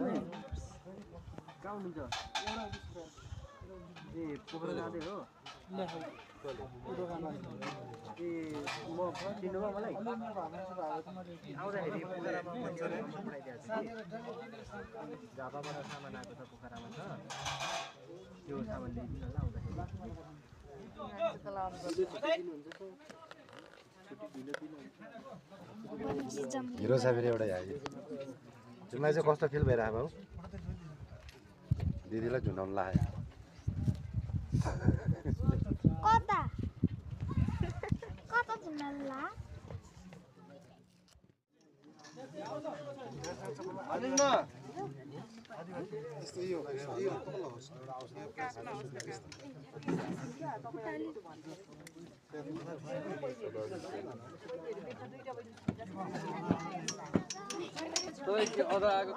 कहाँ हुनुहुन्छ ए पोखरा जाँदै हो ए म चिन्नुभयो मलाई आउँदाखेरि पोखरामा पठाइदिएको छु कि झापाबाट सामान आएको छ पोखरामा छ त्यो सामान ल्याइदिनु होला आउँदाखेरि हिरो साफेर एउटा आयो तिमीलाई चाहिँ कस्तो फिल भइरहेको भाउ दिदीलाई झुन्डाउनु लाग्यो कता कता झुन्डाउनु ला अदा आएको